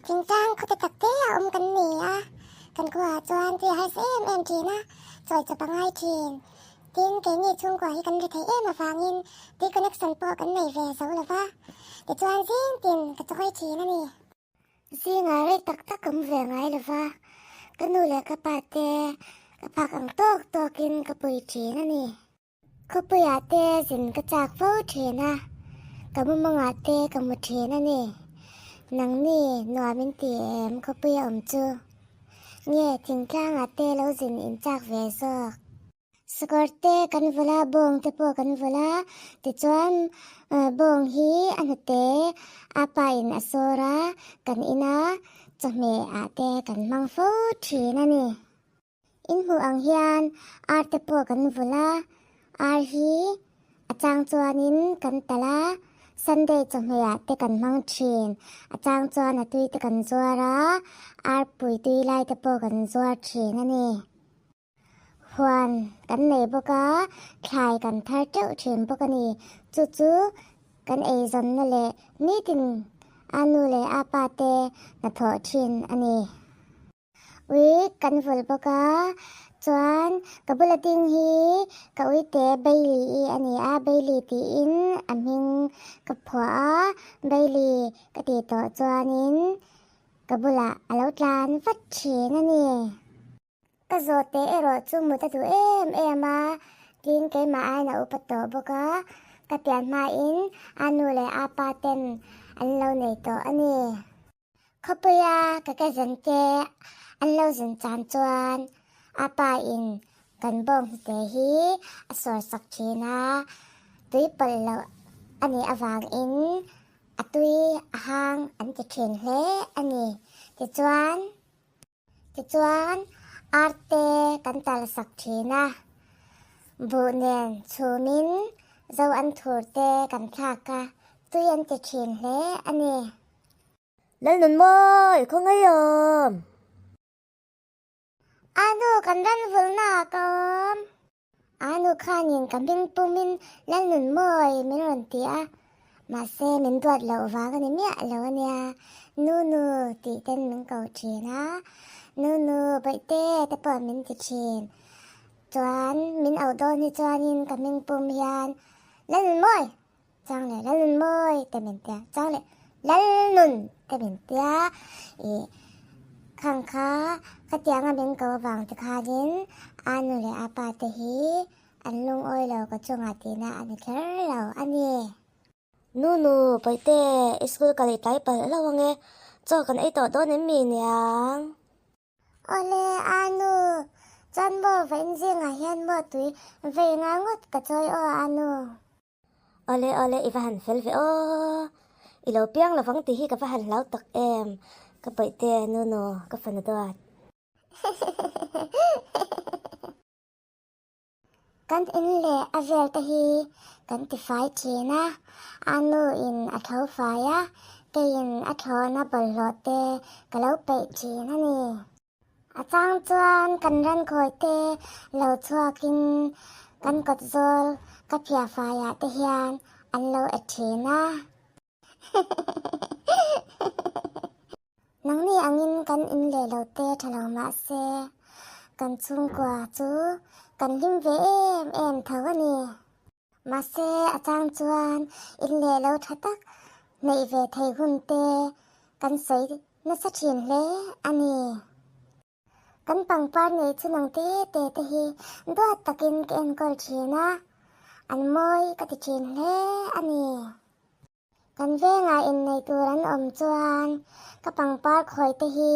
Thingtlang khawte tak te a awm kan ni a, kan khuaah chuan tui a harsa em em thin a, chawi chawp a ngai thin. Tin, keini chhungkua hi kan ri theih em avangin tui connection pawh kan nei ve zo lo va, tichuan zing tin ka chawi thin a ni. Zingah rei tak tak ka mu ve ngai lo va, ka nu leh ka pa te ka phak ang tawk tawkin ka pui thin a ni. Khawpuiah te zin ka chak fo thin a, ka mumangah te ka mu thin a ni. Nangni nuam in ti em khawpuia awm chu? Nge thingtlangah te lo zin in chak ve zawk? Sakawr te kan vawlh a, bawng te pawh kan vawlh a, tichuan bawng hi a hnute a pa in a sawr a, kan ina chawhmeh ah te kan hmang fo thin a ni. In hmuh ang hian ar te pawh kan vulh a, ar hi a chang chuanin kan talh a, Sunday chawhmeh ah te kan hmang thin, a chang chuan a tui te kan zuar a, ar pui tui lai te pawh kan zuar thin a ni. Huan kan nei bawk a, thlai kan thar teuh thin bawk a ni. Chu chu kan eizawnna leh nitin a nu leh a pa te hnathawh thin a ni. Ui kan vulh bawk a, chuan ka bula ding hi ka uite Bailey i a ni a, Bailey tiin a hming ka phuah a, Bailey ka tih tawh chuanin ka bulah a lo tlan vat thin a ni. Ka zawh teh erawh chu mut a duh em em a, tiin keimah aiin a upa tawh bawk a, ka pian hmain a nu leh a pa ten an lo nei tawh a ni. Khawpuia ka cousin te an lo zin chan chuan a pa in kan bawng hnute hi a sawi sak thin a, tui pawlh loh a nih avangin a tui a hang an ti thin hle a ni. Tichuan. Tichuan, arte kan tal sak thin a, buh nen chhumin zo an thur te kan thlak a, tui an ti thin hle a ni. Lalnunmawi, khawngaih awm! A nu kan ran vulna ah ka awm. A nu khanin ka hming pumin Lalnunmawi min rawn ti a, mahse min duat loh vang a ni miah lo a nia. Nu nu tih ten min ko thin a, Nu nu bawihte te pawh min ti thin. Chuan min auh dawn hi chuanin ka hming pum hian Lalnunmawi! Chang leh Lalnunmawi te min tia, chang leh Lalnun te min tia ih khang kha khatianga min ko avang te khanin a nu leh a pa te hi an lungawi lo ka chungah tihna a ni kher lo a ni. Nu nu, Bawihte, i school kal i tlai palh hlauh ange, chaw kan ei tawh dawn em mi niang? Awle Anu, chuan maw vawiin zingah hian maw tui vei ngai ngawt ka chawi aw Anu. Awle awle i va han fel ve aw, i lo piang lovang tih hi ka va han hlau tak em, ka bawihte Nuno ka fanu duat. Kan in leh a vel te hi kan ti fai thin a, a nu in a tho fai a, keiin a thlawhna bawlhhlawh te ka lo peih thin a ni. A chang chuan kan ran khawi te lo chhuakin kan kawt zawl ka phiah faiah te hian an lo e thin a. Nangni angin kan in leh lo te tha lo mah se kan chhungkua chu kan hlim ve em em tho a ni. Mahse a chang chuan in leh lo tha tak neih ve thei hun te kan sawi nasa thin hle a ni. Kan pangpar nei chu nang te te te hi duat takin ka enkawl thin a, an mawi ka ti thin hle a ni. Kan vengah innei tur an awm chuan ka pangpar khawi te hi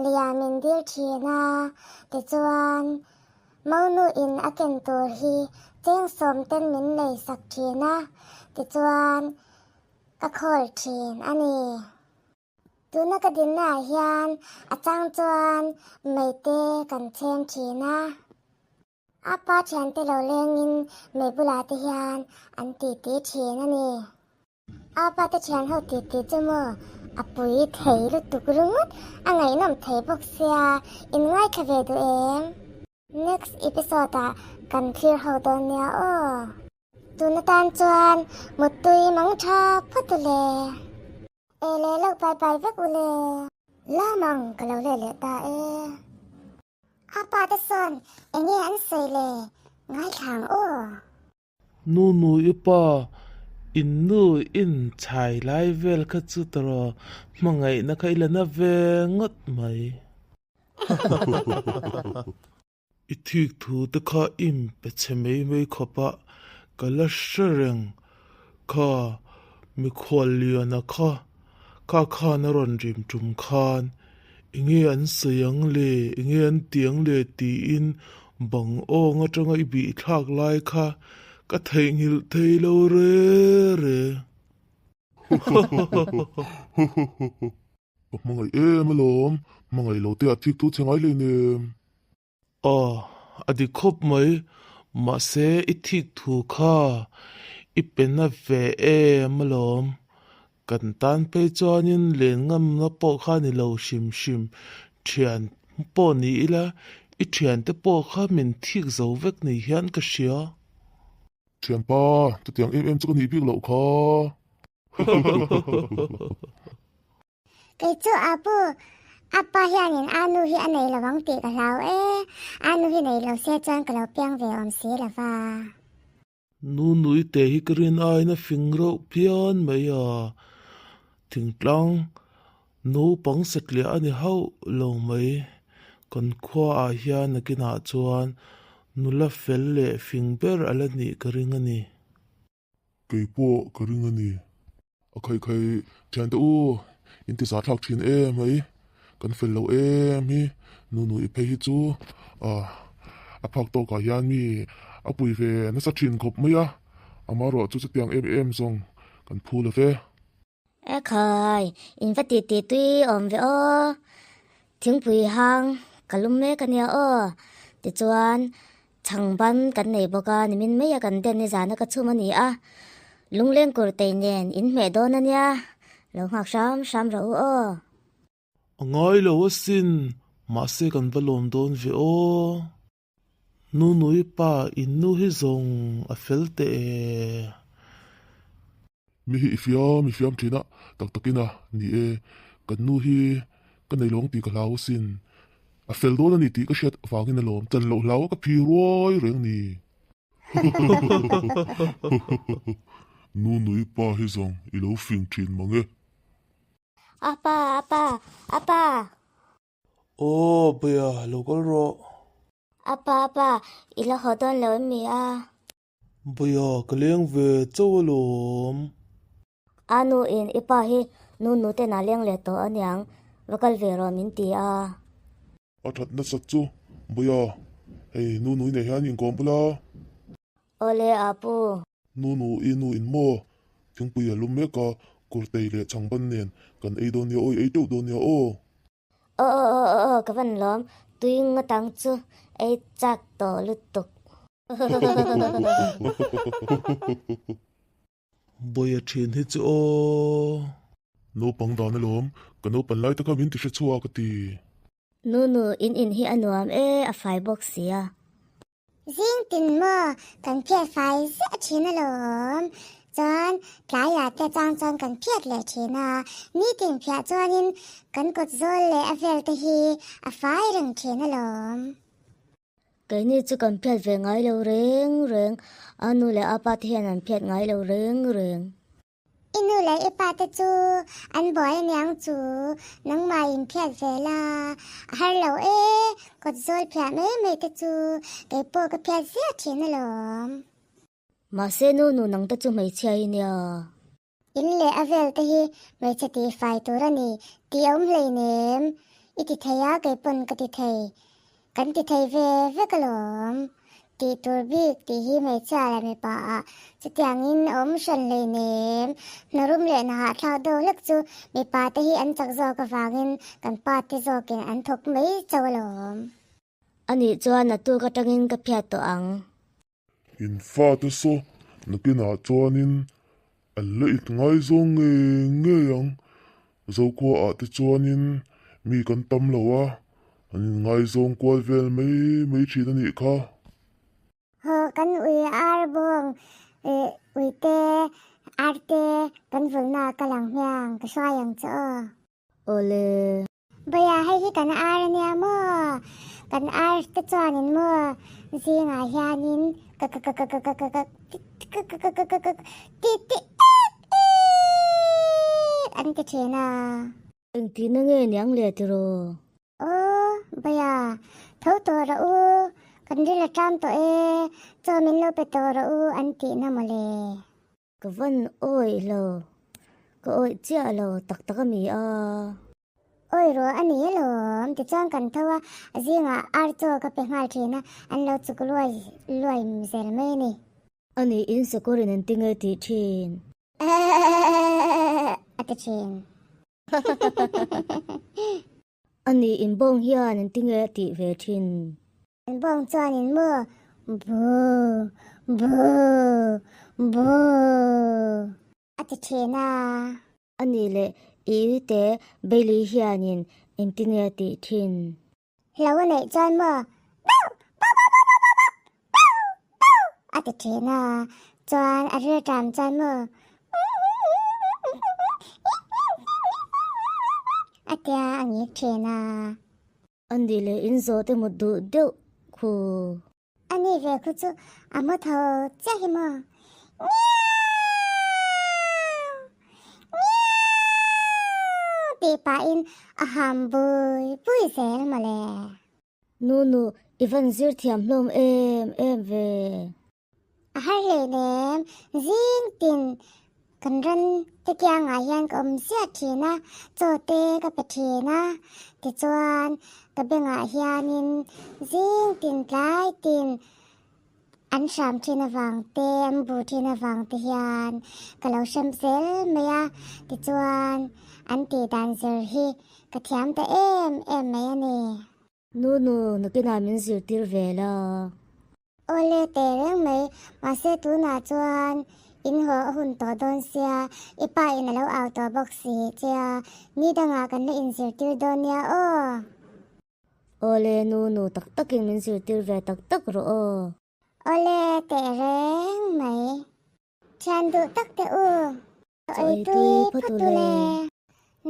liam min dil thin a, tichuan Monu in a ken tur hi cheng sawm ten min lei sak thin a, tichuan ka khawl thin a ni. Tuna ka dinna ah hian a chang chuan mei te kan chhem thin a. A pa thiante lo lengin mei bulah te hian an titi thin a ni. A pa te thian ho titi chu maw a pui thei lutuk ringawt a ngaihnawm thei bawk sia in ngaithla ve duh em? Next episode ah kan thlir ho dawn nia aw. Tun atan chuan muttui mang tha phawt u le. E le lo bye bye vek u le. Lamang ka lo let leh ta e. A pa te sawn enge an sawi le ngaithla ang aw. Nu nu i pa in nu in chhai lai vel kha chu tawrh hmangaihna kha i la na ve ngawt mai. I thik thu te kha im pe chhe mai mai khawp a, ka la hre reng kha mikhual liana kha kha khan a rawn rim tum khan enge an sawi ang le enge an ti ang le tiin bang awng atanga i bih thlak lai kha ka theihnghilh thei lo re re. Ka hmangaih em alawm, hmangaih lo te ah thik thu che ngai hlei nem. Aw, a dik khawp mai, mahse i thik thu kha i pe na ve em alawm. Kan tan phei chuanin len ngamna pawh kha ni lo hrim hrim, thian pawh ni ila i thiante pawh kha min thik zo vek ni hian ka hria. Thianpa, chutiang em em chu ka nih bik loh kha. Kei chu Apu, Apa hianin a nu hi a nei lo ang tih ka hlau e, a nu hi nei lo se chuan ka lo piang ve awm si lo va. Nu nui te hi ka rin aiin a fing reuh phian mai a, thingtlang naupang satliah a ni hauh lo mai. Kan khuaah hian nakinah chuan nula fel leh fing ber a la nih ka ring a ni. Kei pawh ka ring a ni. A khaih khaih thian te u, in ti zah thlak thin em mai, kan fel lo em hi, nu nu i phei hi chu a phak tawkah hian mi a pui ve nasa thin khawp mai a, amaherawh chu chutiang em em zawng kan phu lo ve. E khai, in va ti ti tui awm ve aw. Thingpui hang ka lum mek a nia aw. Tichuan, chhangban kan nei bawk a, nimin mai a kan den nizana ka chhum a ni a. Lungleng kur tei nen in hmeh dawn a nia, lo nghak hram hram rawh u aw. A ngai lo asin, mahse kan va lawm dawn ve aw. Nunui pa in nu hi zawng a fel teh e. Mi hi i fiam i fiam thin a, tak takin a ni e, kan nu hi ka nei lawng tih ka hlau asin. A fel dawn a ni tih ka hriat vangin alawm chan loh hlau a ka phi ruai reng ni. Nunui pa hi zawng i lo fing thin mang e. Apa, apa, apa. Aw Bia, lo kal rawh. Apa, apa, i la haw dawn lo em mi a? Bia, ka leng ve chauh alawm. A nu in i pa hi nu nu ten a leng leh tawh aniang, va kal ve rawh min ti a. A that nasat chu, Bia, hei nu nui nei hian inkawm bula. Awle Apu. Nu nu i nu in maw? Thingpui a lum mek a, kurtei leh chhangban nen kan ei dawn nia aw, i ei teuh dawn nia aw. Aw aw aw aw aw ka van lawm, tui ngawt ang chu ei chak tawh lutuk. Bawiha thin hi chu aw. Naupang dan alawm, ka naupan lai te kha min ti hre chhuak a ti. Nu nu in in hi a nuam e, a fai bawk sia. Zing tin maw kan phiat fai ziah thin alawm. Chuan tlaiah te chang chuan kan phiat leh thin a, nitin phiah chuanin kan kawt zawl leh a vel te hi a fai reng thin alawm. Keini chu kan phiat ve ngai lo reng reng, a nu leh a pa te hian an phiat ngai lo reng reng. I nu leh i pa te chu an buai aniang chu, nangmah in phiat ve la, a har lo e, kawt zawl phiah mai mai te chu kei pawh ka phiat ziah thin alawm. Mahse nu nu nang te chu hmeichhia i nia. In leh a vel te hi hmeichhe tih fai tur a ni tih a awm hleinem, i ti thei a kei pawn ka ti thei, Kan ti thei ve vek alawm. Tih tur bik tih hi hmeichhia leh mipa ah chutiangin a awm hran hleinem. Hnarum leh hna hahthlak deuh hlek chu mipa te hi an chak zawk avangin kan pa te zawkin an thawk mai chauh alawm. Anih chuan a tuk atangin ka phiat tawh ang. In fate saw nakinah chuanin an la it ngai zawng ngei ngei ang. Zokhua ah te chuanin mi kan tam lo a, an in ngaizawng kual vel mai mai thin a nih kha. Haw kan ui ar bawng ui te ar te kan vulna ka lang hmiang ka hruai ang che aw. Awle. Bawia hei hi kan ar ania maw? Kan ar te chuanin maw zingah hianin ka ka ka ka ka ka ka ka ka ka ka ka ka ti ti ek ek an ti thin a. Engtihna nge niang le tiraw? Aw Bawia tho tawh rawh u, kan ril a ṭam tawh e, chaw min lo pe tawh rawh u an tihna mawle. Ka van awih lo, ka awih chiah lo tak tak a mi a. Awih ruah a ni alawm, tichuan kan tho a, a zingah ar chaw ka pe nghal thin a, an lo chuk luai luai zel mai a ni. A ni in sakawrin an ti nge tih thin. A ti thin. A ni in bawng hian an ti nge tih ve thin. An bawng chuanin maw bu bu bu a ti thin a. A nih leh i te Bailey hianin engtinge a tih thin? Hlo a neih chuan maw bau bau bau bau bau bau bau bau a ti thin a. Chuan a rilṭam chuan maw a tia a ngik thin a. A nih leh in zawh te mut duh deuh khu. A ni ve khu chu a mu tho chiah hi maw? Miau! Miau! Tih pahin a ham bui bui zel mawle. Nu nu, i van zir thiam hlawm em em ve. A har hleinem, zing tin kan ran te kiangah hian ka awm ziah thin a, chaw te ka pe thin a, tichuan ka bengah hianin zing tin tlai tin an hram thin avang te, an bu thin avang te hian ka lo hrem zel mai a, tichuan an tih dan zir hi ka thiam ta em em mai a ni. Nu nu, nakinah min zirtir ve la. Awle teh reng mai, mahse tunah chuan in haw a hun tawh dawn sia, i pa in a lo au tawh bawk si che a, ni dangah kan la inzirtir dawn nia aw. Awle nu nu, tak takin min zirtir ve tak tak rawh aw. Awle teh reng mai, thian duh tak teh u. Chawi tui phawt u le.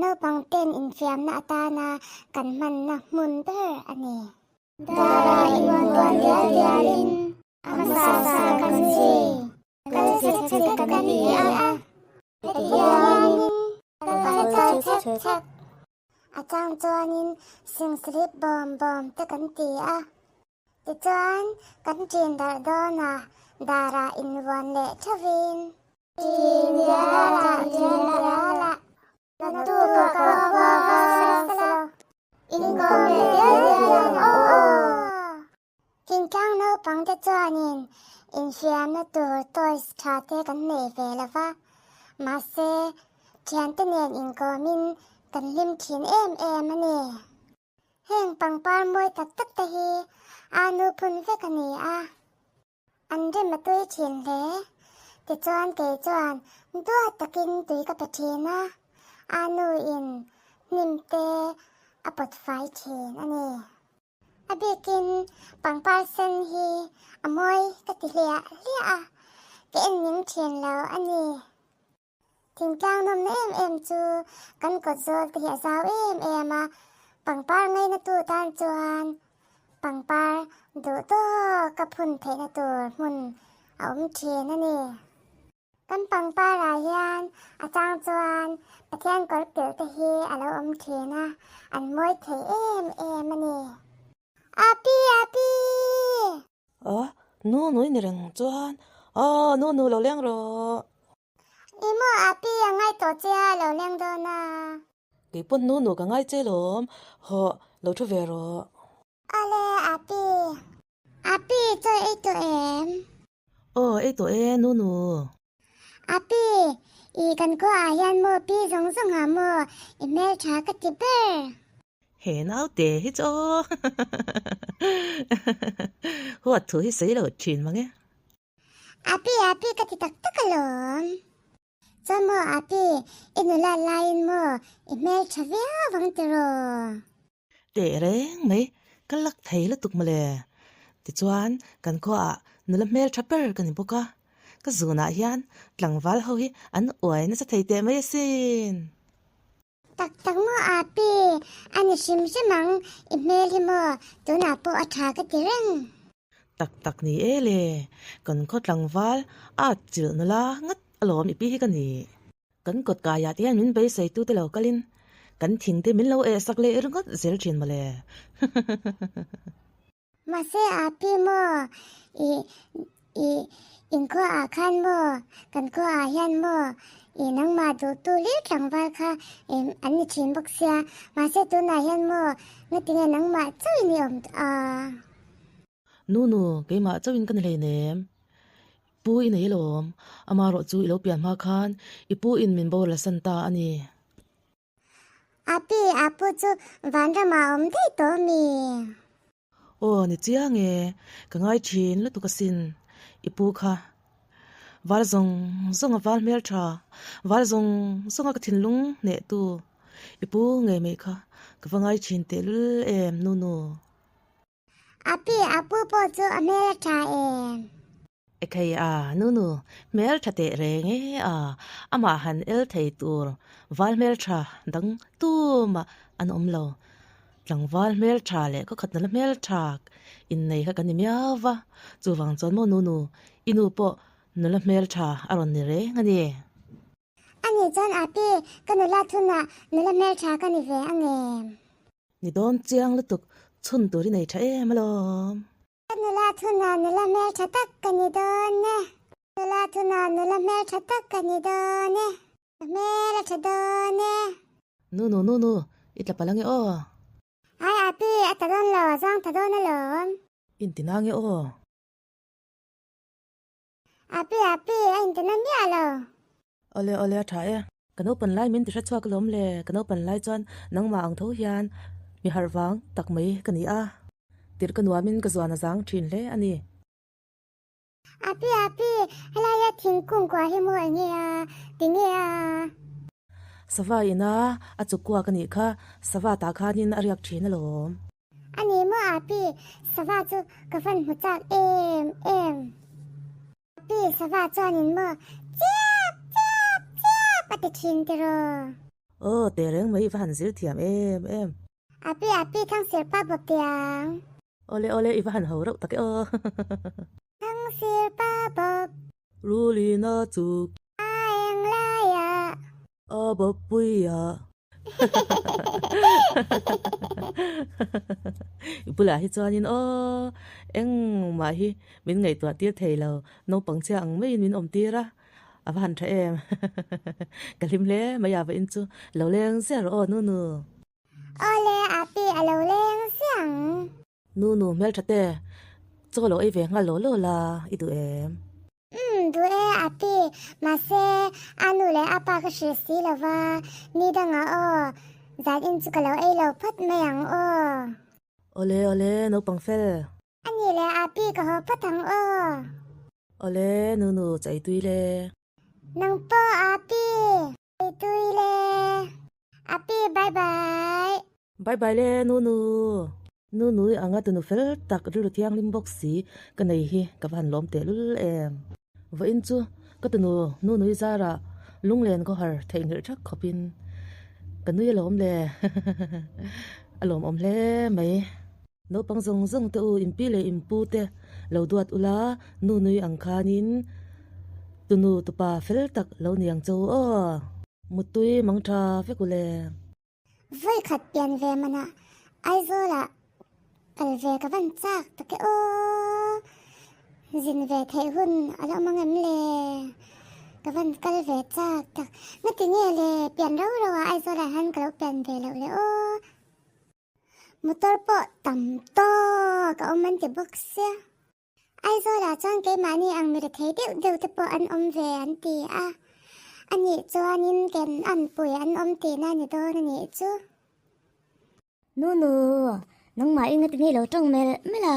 Naupang ten infiamna atana kan hmanna hmun ber a ni. Dara inbuan dial dialin a hmasa sa kan zui, kal chek chek kan ni a, hetihianin kan kal chek chek. A chang chuanin singslip bawm bawm te kan ti a. Tichuan, kan ṭin darh dawnah darah invuan leh ṭhavin. Ṭin dialah, ṭin dialah, naktuk ka khua va sela, inkawm leh dial dial ang aw. Thingtlang naupangte chuanin infiamna tur toys ṭha te kan nei ve lo va, mahse, ṭhiante nen inkawmin kan hlim ṭhin em em a ni. Heng pangpar mawi tak tak te hi a nu phun vek a ni a, an rem a tui thin hle. Tichuan kei chuan duat takin tui ka pe thin a, a nu in hnim te a pawt fai thin a ni. A bikin pangpar sen hi a mawi ka ti hliah hliah a, ka en ning thin lo a ni. Thingtlang nawmna em em chu kan kawt zawl te hi a zau em em a, pangpar ngaina tu tan chuan pangpar duh tawk a phun theihna tur hmun a awm thin a ni. Kan pangpar ah hian a chang chuan Pathian kawr pilh te hi a lo awm thin a, an mawi thei em em a ni. Api! Api! A, nu nui ni reng chuan, a, nu nu lo leng rawh. I maw a pi a ngai tawh che a lo leng dawn a. Kei pawn nu nu ka ngai che lawm, hawh lo thu ve rawh. Awle a pi. A pi chawi ei tawh em? Aw ei tawh e nu nu. A pi, i kan khua ah hian maw pi zawng zawng ah maw i hmeltha ka ti ber. He naute hi chu aw huat thu hi sawi lo thin mang e. A pi a pi ka ti tak tak alawm. Chuan maw a pi i nula laiin maw i hmeltha viau vang tiraw. Teh reng mai, ka lak thei lutuk mawle. Tichuan, kan khuaah nula hmeltha ber ka ni bawk a, ka zunah hian tlangval ho hi an uai nasa thei teh mai asin. Tak tak maw Api, a ni hrim hrim ang, i hmel hi maw tunah pawh a tha ka ti reng. Tak tak ni e le, kan khaw tlangval at chilh nula ngat alawm i pi hi ka ni. Kan kawt kaiah te hian min beisei tu te lo kalin kan thing te min lo eh sak leh ringawt zel thin mawle. Mahse Api maw i i inkhua ah khan maw kan khua ah hian maw i nangmah duhtu lir tlangval kha an ni thin bawk sia mahse tunah hian maw ngatinge nangmah chauhin i awm a. Nu nu keimah chauhin ka ni hleinem. Pu i nei alawm amarawh chu i lo pian hma khan i pu in min boral san ta a ni. Api, Apu chu vanramah a awm daih tawh mi? Aw, ni chiang e, ka ngai thin lutuk asin, i pu kha. Val zawng zawng a val hmel tha, val zawng zawng a ka thinlung hneh tu, i pu ngei mai kha ka va ngai thin tehlul em nu nu. Api, Apu pawh chu a hmel a tha em? Ekhei a, Nunu, hmel tha teh reng e a, amah han el thei tur val hmel tha dang tumah an awm lo. Tlangval hmel tha leh khaw khat nula hmel tha innei kha kan ni miau va, chuvang chuan maw Nunu, i nu pawh nula hmel tha a rawn ni reng a ni. Ani chuan Api, ka nula thunah nula hmeltha ka ni ve angem? Ni dawn chiang lutuk chhun tur i nei tha em alawm. Ka nula thunah nula hmeltha tak ka ni dawn e. Nula thunah nula hmeltha tak ka ni dawn e. Ka hmel a tha dawn e. Nu nu nu nu, i tla palh ange aw. Ai Api, a ta dawn lo, a zang ta dawn alawm. Inti na ange aw. Api api a inti na miah lo. Awle awle a tha e. Ka naupan lai min ti hre chhuak alawm le, ka naupan lai chuan nangmah ang tho hian mi harh vang tak mai ka ni a, tirh ka nuamin ka zuan a zang thin hle a ni. Api api helaia thingkung kua hi maw enge a, tinge a? Sava ina a chukkuak a nih kha, sava tah khanin a riak thin alawm. A ni maw Api, sava chu ka van hmu chak em em. Api, sava chuanin maw chiap chiap chiap a ti thin tiraw. Aw, teh reng mai i va han zir thiam em em. Api, Api, Thangsir pa bawp tiang. Awle awle, i va han ho reuh tak e aw. Thangsir pa bawp. Rulina chuk. A eng laiah. A bawp puiah. I bulah hi chuanin aw engmah hi min ngaihtuah tir thei lo, naupang chhia ang maiin min awm tir a, a va han tha em ka hlim hle mai a va in chu lo leng ziah rawh aw Nunu. Awle Api a lo leng ziah ang. Nunu hmeltha te chaw lo ei ve nghal law law la i duh em? Umm duh e Api, mahse a nu leh a pa ka hrilh si lo va, ni dangah aw, zan in chu ka lo ei lo phawt mai ang aw. Awle awle naupang fel. A ni leh Api ka haw phawt ang aw. Awle Nunu chai tui le. Nang pawh Api, chai tui le. Api bye bye. Bye bye le Nunu. Nunui anga tunu fel tak rilru thianghlim bawk si ka nei hi ka va han lawm tehlul em. Vawiin chu ka tunu Nunui zarah lunglen khawhar theihnghilh thak khawpin ka nui alawm le a lawmawm hle mai. Naupang zawng zawng te u inpi leh inpu te lo duat ula Nunui ang khanin tunu tupa fel tak lo ni ang cho aw. Mutui mang tha vek u le. Vawi khat pian ve manah Aizawlah kal ve ka van chak tak e aw. Zin ve theih hun a la awm ang em le? Ka van kal ve chak tak. Ngati nge le pian rau rau ah Aizawlah hian ka lo pian ve loh le aw. Motor pawh tam tawk a awm an ti bawk sia. Aizawlah chuan keimahni ang mi rethei deuh deuh te pawh an awm ve an ti a, anih chuanin ken anpui an awm tihna ni dawn a nih chu. Nunu, nangmah i ngati nge lo tawng melh melh a?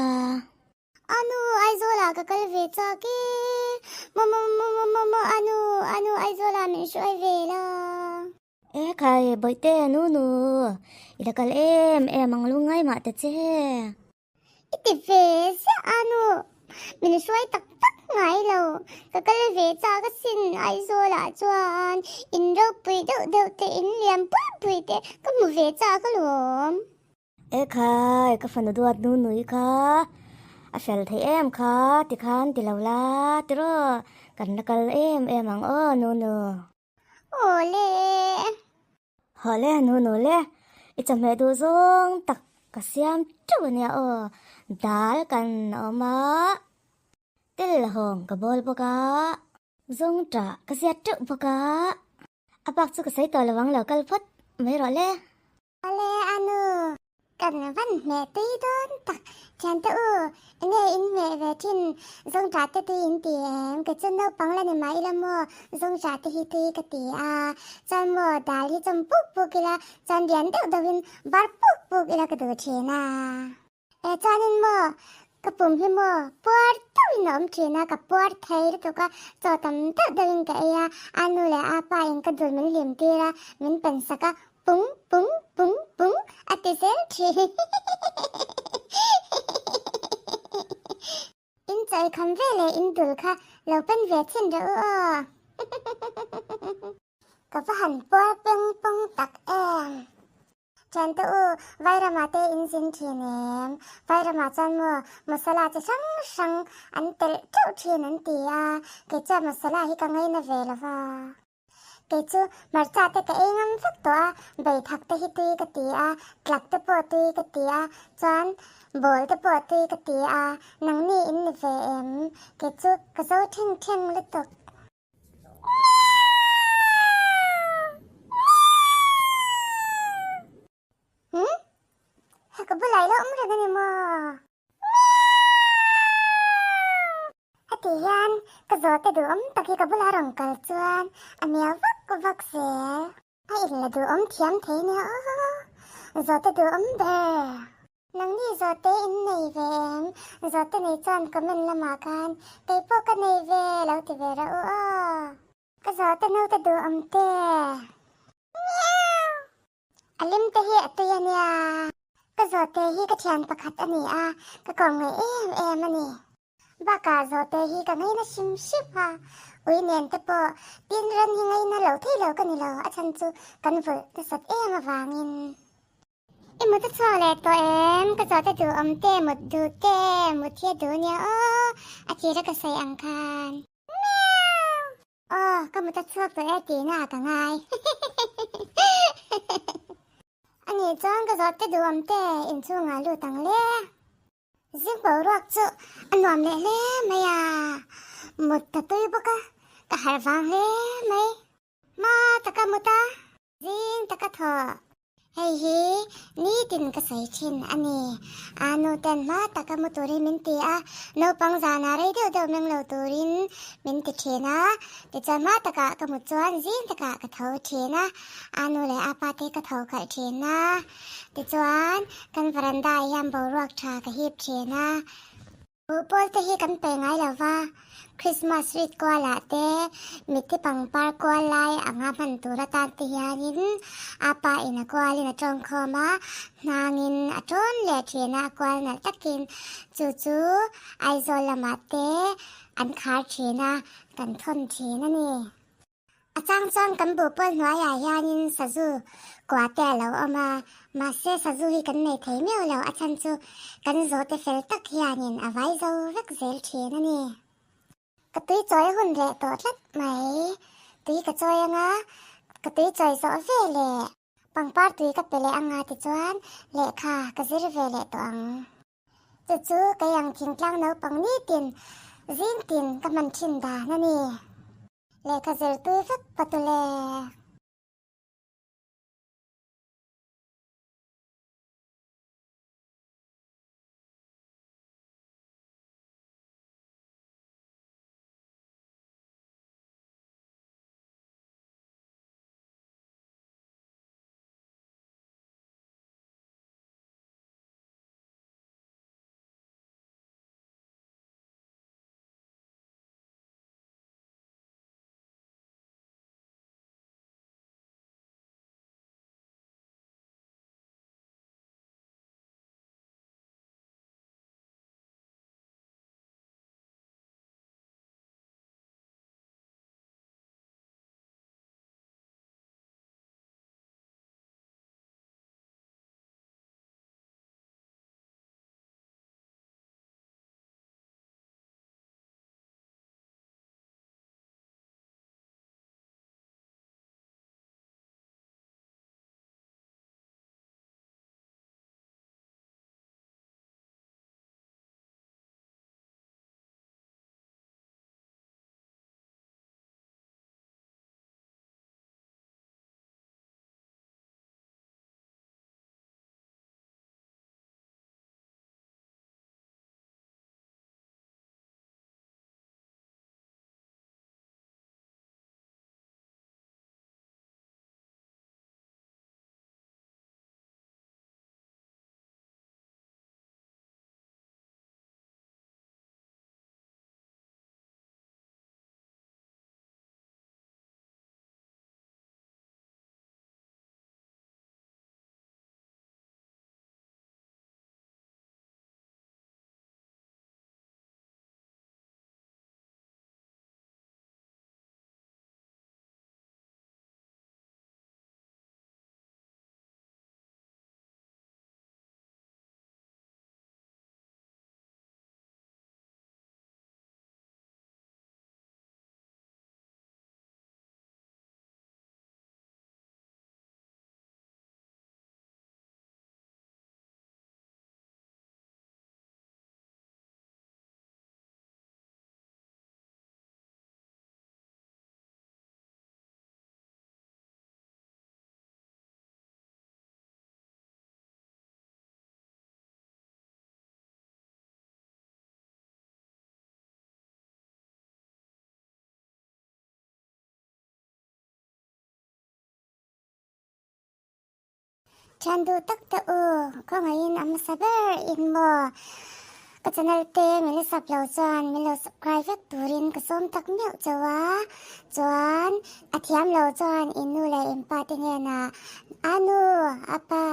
Anu, Aizawlah ka kal ve chak e. Maw maw maw maw maw anu, anu Aizawlah min hruai ve la. E khai, bawihte, Nunu, i la kal em em ang lungngai mah ta che. I ti ve ziah a nu, min hruai tak tak. ngai lo. Ka kal ve chak asin Aizawlah chuan in ropui deuh deuh te in lian pui pui te ka hmu ve chak alawm. Ekhai, ka fanu duat nu nui kha a fel thei em kha tikhan ti lo la tiraw kan la kal em em ang aw Nunu. Awle. Hawle Nunu le, i chawhmeh duh zawng tak ka siam teuh ania aw, dal kan awm a, tel hawng ka bawl bawk a, zawngṭah ka ziat teuh bawk a, a bak chu ka sawi tawh lo ang lo kal phawt mai rawh le. Awle Anu, kan van hmeh tui dawn tak thiante u, enge in hmeh ve thin zawngṭah te tui in ti em? Kei chu naupang la ni mah ila maw zawngṭah te hi tui ka ti a, chuan maw dal hi chawm puk puk ila chuan lian deuh deuhin bar puk puk ila ka duh thin a. E chuanin maw ka pum hi maw puar deuhin a awm thin a, ka puar thei lutuk a, chaw tam deuh deuhin ka ei a, a nu leh a pa in ka dul min hlim tir a, min pen sak a, pung pung pung pung a ti zel thin. In chaw i kham ve leh in dul kha lo pen ve chhin rawh u aw. Ka va han puar peng pawng tak em. Thiante u, Vairama te in zin thin em? Vairama chuan maw masala chi hrang hrang an telh teuh thin an ti a, kei chuan masala hi ka ngaina ve lo va. Kei chu hmarcha te ka ei ngam vek tawh a, beithak te hi tui ka ti a, tlak te pawh tui ka ti a, chuan bawl te pawh tui ka ti a, nangni in ni ve em? Kei chu ka zo theng theng lutuk. Hmm? He ka bulah ilo awm reng ani maw? Heti hian ka zawhte duhawm tak hi ka bulah rawn kal chuan a miau vak vak zel. A inla duhawm thiam thei nia aw. Zawhte duhawm ber. Nangni zawhte in nei ve em? Zawhte nei chuan comment lamah khan kei pawh ka nei ve lo ti ve rawh u aw. Ka zawhte naute duh awm te. Miau! A lim te hi a tui a nia. Ka zawhte hi ka thian pakhat a ni a, ka kawm ngaih em em a ni. Bakah zawhte hi ka ngaina hrim hrim a, ui nen te pawh tin ran hi ngaina lo thei lo ka ni lo, a chhan chu kan vulh nasat em avangin. I mut a chhuak leh tawh em? Ka zawhte duh awm te, mut duh te, mut hi a duh nia aw, a tira ka sawi ang khan. Miau! Aw, ka mut a chhuak tawh e tihna ah ka ngai. Anih chuan ka zawhte duh awm te inchhungah lut ang le. Zing boruak chu a nuam leh hle mai a, mut ta tui bawk a, ka harh vang hle mai. Hma taka mut a, zing taka thaw. Hei hi nitin ka sawi thin a ni. A nu ten hma taka mu turin min ti a, naupang zanah rei deuh deuh meng lo turin min ti thin a. Tichuan hma takah ka mut chuan zing takah ka tho thin a, a nu leh a pa te ka tho khalh thin a. Tichuan kan veranda ah hian boruak tha ka hip thin a. Buhpawl te hi kan pe ngai lo va, Christmas rit kualah te, mitthi pangpar kual lai anga hman tur atan te hianin a pa in a kualin a tawngkhawm a, hnangin a tawn leh thin a, a kual nalh takin chu chu Aizawl lamah te an khar thin a, kan thawn thin a ni. A chang chuan kan buhpawl hnuaiah hianin sazu kua te a lo awm a, mahse sazu hi kan nei thei miau lo, a chhan chu kan zawhte fel tak hianin a vai zo vek zel thin a ni. Ka tui chawi hun reh tawh tlat mai, tui ka chawi anga ka tui chawi zawh ve leh pangpar tui ka pe leh anga tichuan lehkha ka zir ve leh tawh ang. Chu chu kei ang thingtlang naupang nitin zing tin ka hman thin dan a ni. Lehkha zirtui vek patule. Thian duh tak te u, khawngaihin a hmasa ber in maw? Ka channel te min la sub lo chuan min lo subscribe vek turin ka sawm tak meuh chauh a, chuan a thiam lo chuan in nu leh in pa te hnenah a nu, a pa,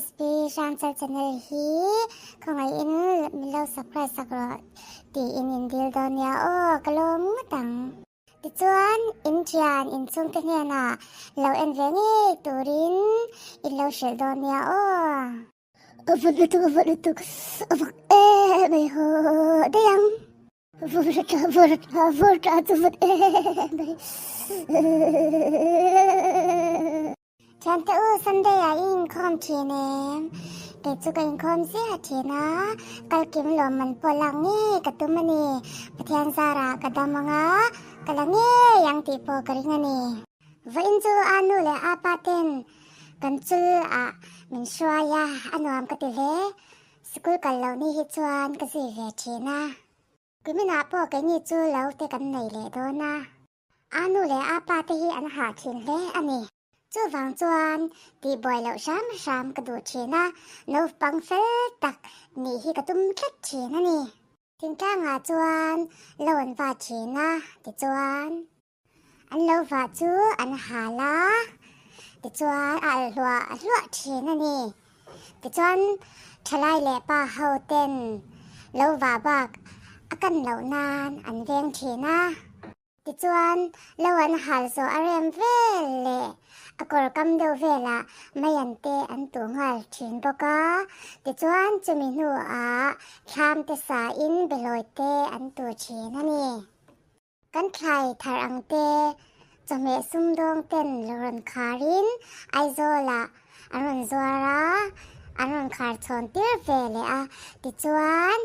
SP Hrangchal channel hi khawngaihin min lo subscribe sak rawh tiin in dil dawn nia aw, ka lawm ngawt ang. Tichuan, in thian in chhungte hnenah lo en ve ngei turin in lo hrilh dawn nia aw. A vawt lutuk, a vawt lutuk, a vawk em mai haw daih ang. Vawr tha, vawr tha, vawr tha chu vawt em mai. Thiante u, Sunday ah i inkhawm thin em? Kei chu ka inkhawm ziah thin a, kalkim lawmman pawh lak ngei ka tum a ni. Pathian zarah ka dam ang a, ka la ngei ang tih pawh ka ring a ni. Vawiin chu a nu leh a pa ten kan chul ah min hruai a, a nuam ka ti hle. Sikul kal loh ni hi chuan ka zui ve thin a. Kuminah pawh keini chu lo te kan nei leh dawn a. A nu leh a pa te hi an hah thin hle a ni. Chuvang chuan tihbuai loh hram hram ka duh thin a, naupang fel tak nih hi ka tum tlat thin a ni. Thingtlangah chuan lo an va thin a, tichuan. An lo vah chu an hal a, tichuan a alh hluah hluah thin a ni. Tichuan thalai leh pa ho ten lo vah bak a kan loh nan an veng thin a. Tichuan lo an hal zawh a rem vel leh a kawr kam deuh velah maian te an tuh nghal thin bawk a. Tichuan chumi hnuah thlam te sain behlawi te an tuh thin a ni. Kan thlai thar ang te, chawhmeh sumdawng ten lo rawn kharin Aizawlah an rawn zuar a, an rawn khar chhawn tir ve leh a. Tichuan,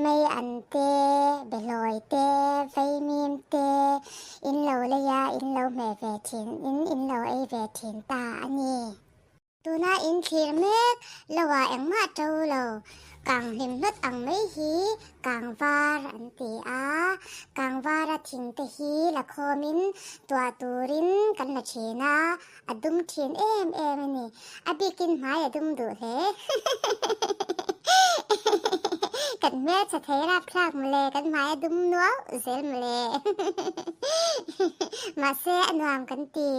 mei an te, behlawi te, veimim te in lo lei a, in lo hmeh ve thin in, in lo ei ve thin ta a ni. Tuna in thlir mek lo ah engmah to lo, kang hlim hlawt ang mai hi kang var an ti a, kang vara thing te hi la khawmin tuah turin kan la thin a, a dum thin em em a ni, a bikin hmai a dum duh hle. Kan hmeltha thei rapthlak mawle, kan hmai a dum nuau zel mawle. Mahse a nuam kan ti.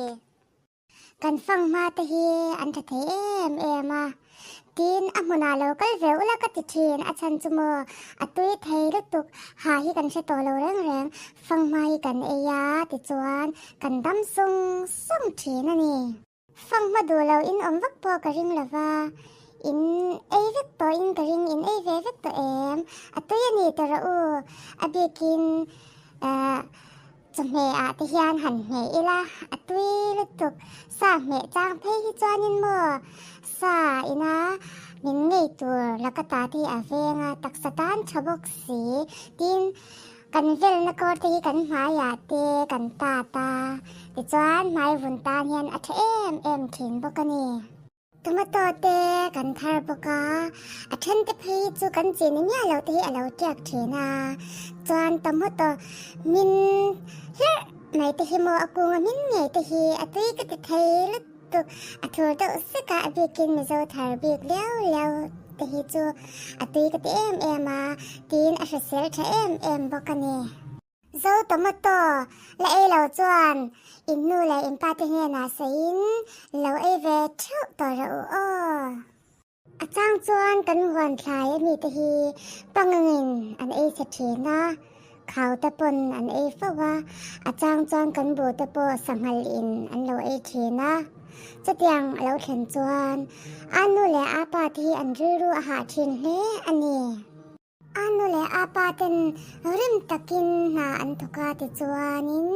Kan fanghma te hi an tha thei em em a, tin a hmunah lo kal ve ula ka ti thin, a chhan chu maw a tui thei lutuk, ha hi kan hre tawh lo reng reng, fanghma hi kan ei a tichuan kan dam sung sung thin a ni. Fanghma duh lo in awm vak pawh ka ring lova, in ei vek tawh in ka ring, in ei ve vek tawh em, a tui a ni ta rawh u, a bikin ahh. Chawhmeh ah te hian han hmeh ila a tui lutuk, sa hmeh chang phei hi chuanin maw sa ina min ngei tur laka ta te hi a veng a, taksa tan tha bawk si, tin kan velna kawr te hi kan hmaiah te kan tat a, tichuan hmai vun tan hian a tha em em thin bawk a ni. Tomato te kan thar bawk a, a then te phei hi chu kan chin ni miah loh te hi a lo tiak thin a, chuan tomato hmin hlerh mai te hi maw a kunga hmin ngei te hi a tui ka ti thei lutuk, a thur deuh sek a, a bikin Mizo thar bik liau liau te hi chu a tui ka ti em em a, tiin a hrisel tha em em bawk a ni. Zo tomato la ei lo chuan in nu leh in pa te hnenah sawiin lo ei ve theuh tawh rawh u aw. A chang chuan kan huan thlai ami te hi pangangin an ei chhe thin a, khau te pawn an ei fo a, a chang chuan kan bu te pawh sanghal in an lo ei thin a. Chutiang a lo thlen chuan a nu leh a pa te hi an rilru a hah thin hle a ni. A nu leh a pa ten rim takin hna an thawk a tichuanin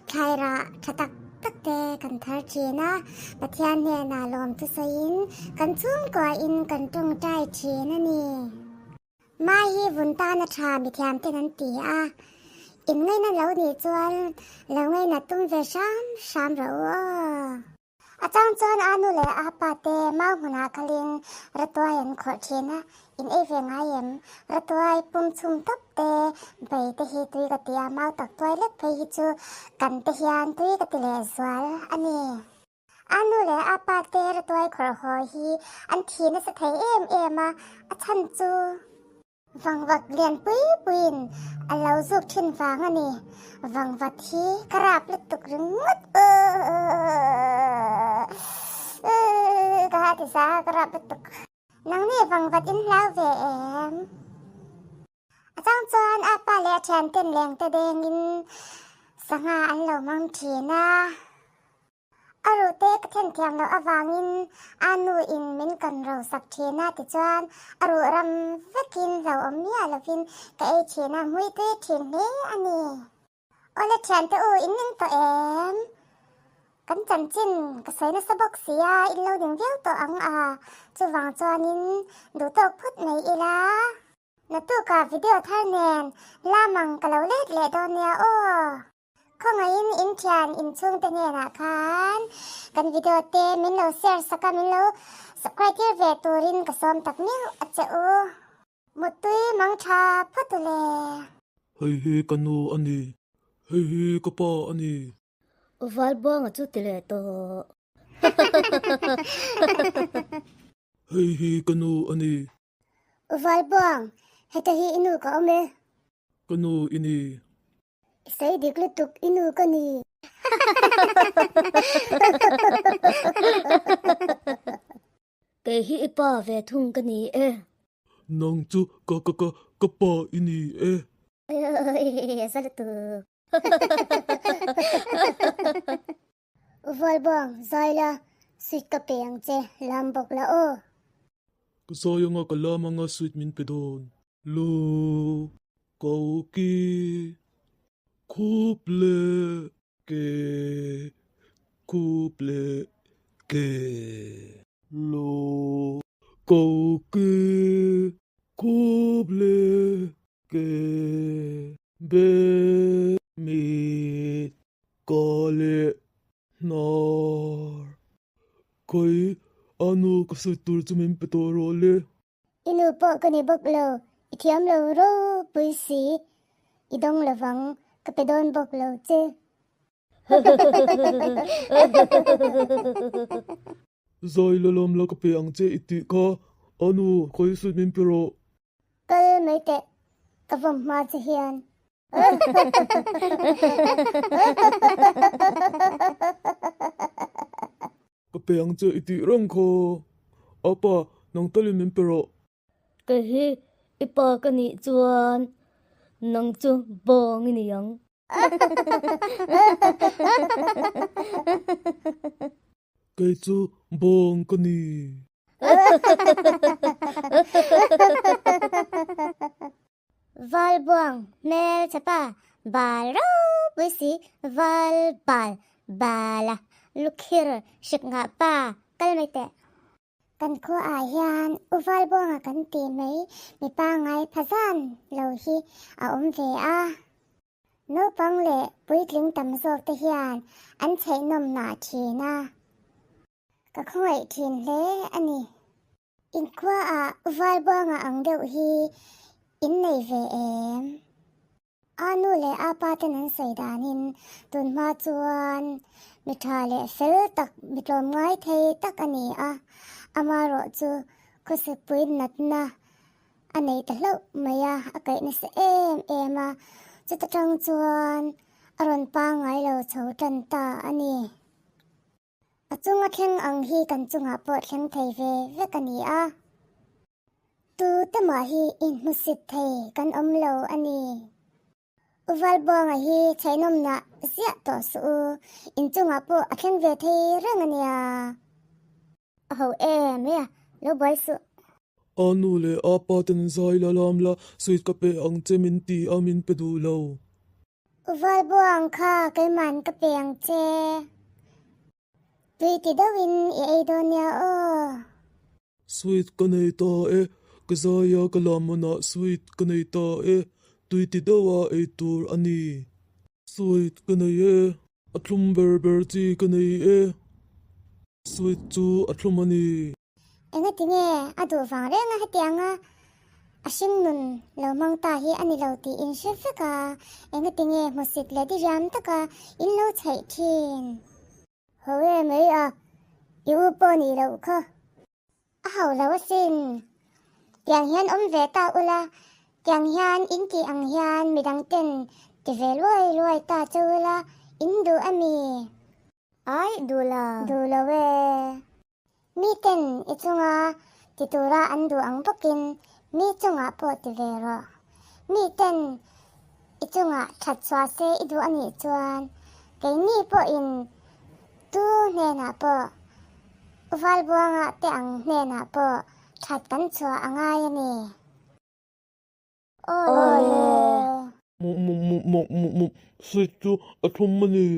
thlai rah tha tak tak te kan thar thin a, Pathian hnenah lawmthu sawiin kan chhungkuahin kan tawngtai thin a ni. Mai hi vun tana tha mithiam ten an ti a, in ngaihna lo nih chuan lo ngaihna tum ve hram hram rawh u aw. A chang chuan a nu leh a pa te mau hmunah kalin ratuai an khawrh thin a, in ei ve ngai em? Ratuai pum chhum tawp te bei te hi tui ka ti a, mau tak tuai lek phei hi chu kan te hian tui ka ti leh zual a ni. A nu leh a pa te ratuai khawrh haw hi an thi nasa thei em em a, a chhan chu vangvat lian pui puiin a lo zuk thin vang a ni. Vangvat hi ka rap lutuk ringawt uuh ka ha ti sa ka rap lutuk. Nangni vangvat in hlau ve em? A chang chuan a pa leh a thianten lengte dengin sangha an lo hmang thin a. A ruhte ka then thiam loh avangin a nu in min kan ro sak thin a tichuan a ruh ram vekin hlauhawm miah lovin ka ei thin a, hmui tui thin hle a ni. Awle thiante u in ning tawh em? Kan chanchin ka sawi nasa bawk si a, in lo ning viau tawh ang a, chuvang chuanin duhtawk phut mai ila. Naktukah video thar nen lamang ka lo let leh dawn nia aw. Khawngaihin in thian in chhungte hnenah khan kan video te min lo share sak a, min lo subscribe tir ve turin ka sawm tak miau a che u. Muttui mang tha phawt u le. Hei hi ka nu a ni. Hei hi ka pa a ni. U Valbuanga chu ti leh tawh. Hei hi ka nu a ni. U Valbuang, heta hi i nu ka awm e. Ka nu i ni. I sawi dik lutuk, i nu ka ni. Kei hi i pa ve thung ka ni e. Nang chu ka ka ka ka pa i ni e. Oi, za lutuk. U Valbuang, zai la, sweet ka pe ang che, lam bawk la aw. Ka zai anga ka lam anga sweet min pe dawn. Lu, ko ki, khup leh ke, khup leh ke. Lu, ko ki, khup leh ke, be, mit. Ka leh hnar. Khawi, a nu ka sawi tur chu min pe tawh rawh le. I nu pawh ka ni bawk lo, i thiam lo ropui si, i dawng lovang, ka pe dawn bawk lo che. Zai la lam la ka pe ang che i tih kha, a nu, khawi sawi min pe rawh. Kal mai teh, ka vawm hma che hian. Ka pe ang che i tih reng kha. Apa, nang talin min pe rawh. Kei hi i pa ka nih chuan nang chu bawng i ni ang. Kei chu bawng ka ni. Valbuang hmelchhepa bal ropui si val bal bala lukhir hrik ngah pa kal mai teh. Kan khuaah hian U Valbuanga kan tih mai mi pangngai phazan lo hi a awm ve a. Naupang leh puitling tam zawk te hian an chheihnawm nah thin a. Ka khawngaih thin hle a ni. Inkhuaah Valbuanga ang deuh hi in nei ve em? A nu leh a pa ten an sawi danin tunhma chuan mi tha leh fel tak, mi tlawmngai thei tak a ni a, amaherawh chu khawsipui natna a nei ta hlauh mai a, a kaih nasa em em a, chuta tang chuan a rawn pangngai lo chho tan ta a ni. A chunga thleng ang hi kan chungah pawh thleng thei ve vek a ni a. Tu te mah hi inhmusit thei kan awm lo a ni. U Valbuanga hi chhainawmna ziah tawh suh u, in chungah pawh a thleng ve thei reng a nia. A ho em mai a, lo buai suh. A nu leh a pa ten zai la lam la, sweet ka pe ang che min ti a min pe duh lo. U Valbuang kha keiman ka pe ang che. Tui ti deuhin i ei dawn nia aw. Sweet ka nei ta e, ka zaia ka lammanah sweet ka nei ta e, tui ti deuha ei tur a ni. Sweet ka nei e, a thlum ber ber chi ka nei e, sweet chu a thlum a ni. Engati nge a duh vang reng a hetianga a hringnun lo hmang ta hi a ni lo tih in hre vek a, engati nge hmusit leh diriam taka in lo chheih thin? Ho e mai a. I u pawh nih loh kha. A ho lo asin. Tiang hian awm ve ta ula, tiang hian in tih ang hian midang ten ti ve luai luai ta che ula, in duh a mi? Ai, duh lo. Duh lo e. Mi ten i chunga ti tura an duh ang bawkin mi chungah pawh ti ve rawh. Mi ten i chungah that chhuah se i duh a nih chuan keini pawhin tu hnenah pawh U Valbuanga te ang hnenah pawh that kan chhuah a ngai a ni. Awle! Mu mu mu mu mu mu sweet chu a thlum a ni.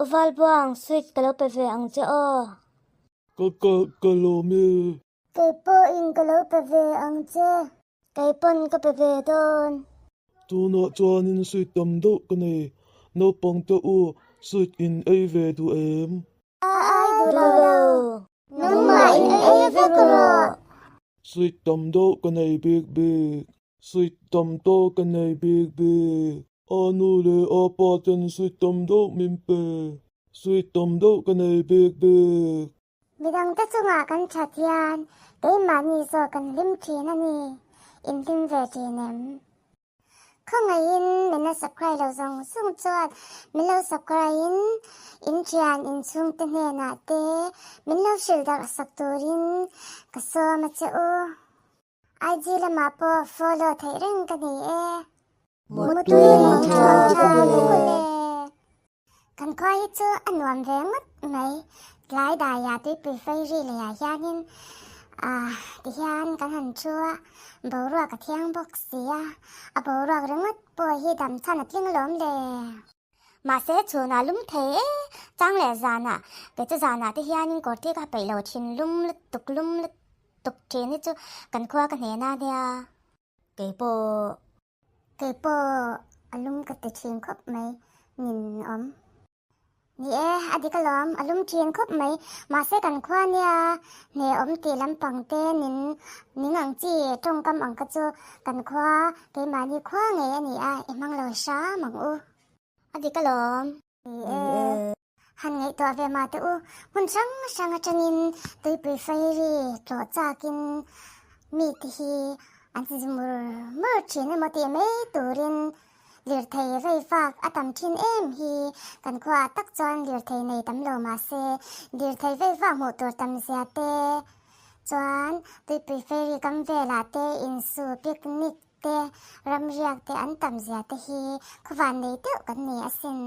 U Valbuang, sweet ka lo pe ve ang che aw. Ka ka ka lawm e. Kei pawhin ka lo pe ve ang che. Kei pawn ka pe ve dawn. Tunah chuanin sweet tam deuh ka nei. Naupang te u, sweet in ei ve duh em? Ai duh lo. Nangmah in ei vek rawh. Sweet tam deuh ka nei bik bik. Sweet tam tawk ka nei bik bik. A nu leh a pa ten sweet tam deuh min pe. Sweet tam deuh ka nei bik bik. Midangte chungah kan that hian keimahni zawk kan hlim thin a ni. In hlim ve thin em? Khawngaihin min la subscribe lo zawng zawng chuan min lo subscribe in in thian in chhungte hnenah te min lo hrilh darh sak turin ka sawm a che u. IG lamah pawh follow theih reng ka ni e. Mutui mangtha vek ule. Kan khua hi chu a nuam ve ngawt mai. Tlai daiah tuipui fei ri leiah hianin ah tihian kan han thu a, boruak a thiang bawk si a, a boruak ringawt pawh hi dam chhan a tling lawm le. Mahse chhunah lum thei e, chang leh zanah, kei chu zanah te hianin kawr te ka peih lo thin lum lutuk lum lutuk thin hi chu kan khua ka hnena nia. Kei pawh. Kei pawh a lum ka ti thin khawp mai nin awm. Ni e, a dik alawm, a lum thin khawp mai. Mahse kan khua nia hne awm tih lampang te nin ning ang chi tawngkam ang kha chu kan khua keimahni khua ngei a ni a, i hmang lo hram ang u. A dik alawm. Ni e. Han ngaihtuah ve mah teh u, hmun hrang hrang atangin tuipui fairy tlawh chakin mite hi an chi mur mur thin emaw tih mai turin lirthei rei fak a tam thin em hi kan khuaah tak chuan lirthei nei tam lo mahse lirthei vei vak hmuh tur tam zia te chuan tuipui fairy kam velah te insu picnic te ramriak te an tam zia te hi khuvan nei deuh kan ni asin.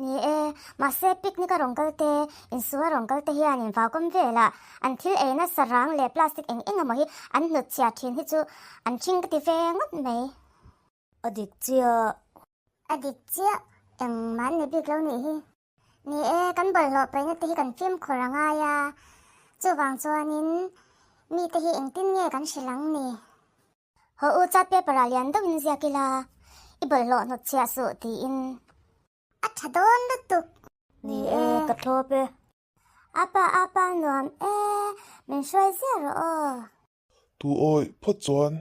Ni e, mahse picnic a rawn kal te, insu a rawn kal te hianin vaukawm velah an thil eina sarang leh plastic eng eng emaw hi an hnut chhia thin hi chu an thing ka ti ve ngawt mai. A dik chiah. A dik chiah, engmah an ni bik lo nih hi. Ni e, kan bawlhhlawh paihna te hi kan fimkhur a ngai a, chuvang chuanin mite hi engtin nge kan hrilh ang ni? Haw u chat paper ah lian deuhin ziak ila, i bawlhhlawh hnawt chhiah suh tiin. A tha dawn lutuk. Ni e, ka thlawp e. Apa apa nuam e, min hruai ziah rawh aw. Tu awi phawt chuan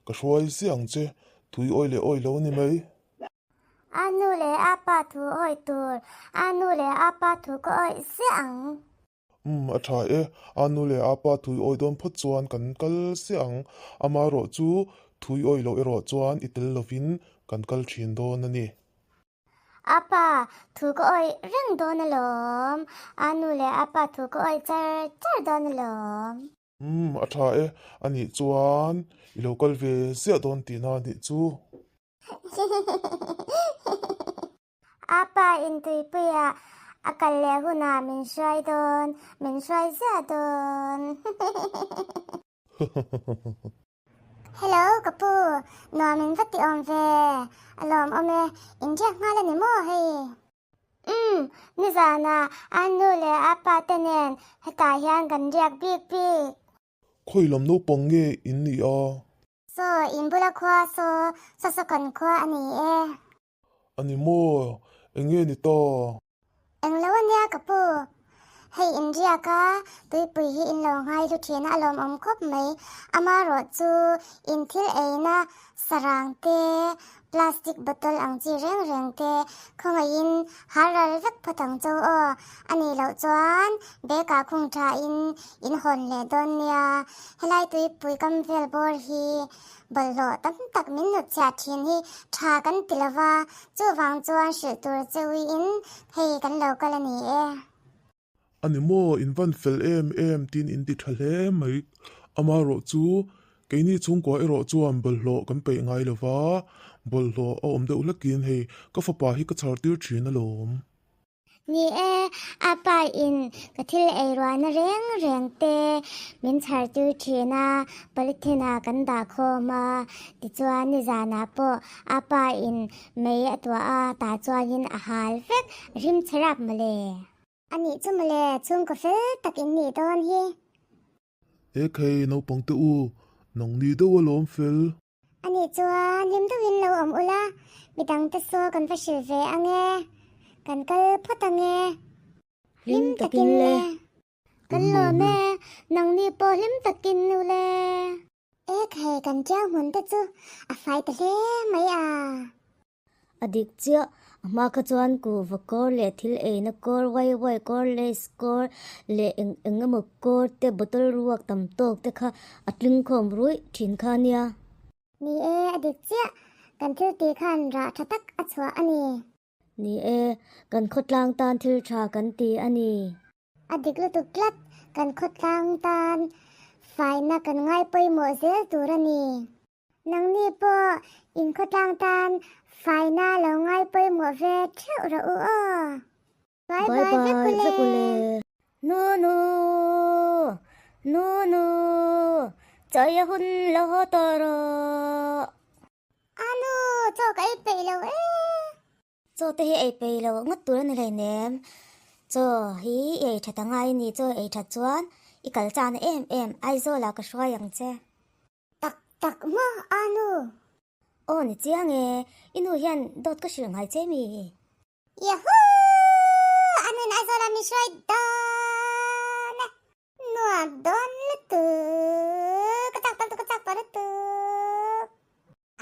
ka hruai ziah ang che, tui awi leh awi lo a ni mai. A nu leh a pa thu awi tur, a nu leh a pa thu ka awih ziah ang. Umm, a tha e. A nu leh a pa thui awi dawn phawt chuan kan kal siah ang. Amaherawh chu thui awi loh erawh chuan i tel lovin kan kal thin dawn a ni. A pa thu ka awih reng dawn alawm. A nu leh a pa thu ka awih char char dawn alawm. Umm, a tha e. Anih chuan i lo kal ve ziah dawn tihna a nih chu. A pa in tuipuiah a kal leh hunah min hruai dawn, min hruai ziah dawn. Hello ka pu, nuam in va ti awm ve, a lawm awm e, in riak nghal a ni maw hei? Umm, nizanah a nu leh a pa te nen hetah hian kan riak bik bik. Khawi lam naupang nge in nih a? Saw, in bula khua saw, saw saw kan khua a ni e. A ni maw? Eng nge ni ta? Eng lo a nia ka pu. Hei in riak a, tuipui hi in lo ngai hlu thin a, a lawmawm khawp mai. Amaherawhchu in thil eina sarang te, plastic bottle ang chi reng reng te khawngaihin har ral vek phawt ang cho aw. A nih loh chuan bag ah khung tha in in hawn leh dawn nia. Helai tuipui kam vel bawr hi bawlhhlawh tam tak min hnut chhiah thin hi tha kan ti lo va, chuvang chuan hrilh tur che uiin hei kan lo kal a ni e. A ni maw, in van fel em em tiin in ti tha hle mai. Amaherawh chu keini chhungkua erawh chuan bawlhhlawh kan peih ngai lo va, bawlhhlawh a awm deuh hlekin hei ka fapa hi ka chhar tir thin alawm. Ni e, a pa in ka thil ei ruahna reng reng te min chhar tir thin a, polythene ah kan dah khawm a, tichuan nizanah pawh a pa in mei a tuah a, tah chuanin a hal vek, rim chhe rap mawle. A nih chu mawle, chhungkaw fel tak in nih dawn hi. E khei, naupang te u, nang ni deuh alawm fel. A nih chuan hlim deuhin lo awm ula, midang te saw kan va hrilh ve ange, kan kal phawt ange. Hlim takin le. Kan lawm e, nangni pawh hlim takin ule. E khei, kan tiang hmun te chu a fai ta hle mai a. A dik chiah, a hma kha chuan kuhva kawr leh thil eina kawr, wai wai kawr, lace kawr leh eng eng emaw kawr te bottle ruak tam tawk te kha a tling khawm ruih thin kha a nia. Ni e, a dik chiah, kan thil tih khan rah tha tak a chhuah a ni. Ni e, kan khawtlang tan thil tha kan ti a ni. A dik lutuk tlat, kan khawtlang tan faina kan ngai pawimawh zel tur a ni. Nangni pawh in khawtlang tan faina lo ngai pawimawh ve theuh rawh u aw. Bye Bye bye vek bye vek ule. ule. Nunu Nunu chawi a hun lo haw tawh rawh. Anu chaw ka ei peih lo e. Chaw te hi ei peih lo ngawt tur a ni hleinem. Chaw hi i ei that angai a ni, chaw i ei that chuan i kal chana em em Aizawl ah ka hruai ang che. Tak tak maw a nu? Aw ni chiang e, i nu hian dawt ka hrilh ngai che mi? Yahoo! A nun Aizawl ah min hruai dawn e. Nuam dawn lutuk, ka chak tawh lutuk, ka chak tawh lutuk.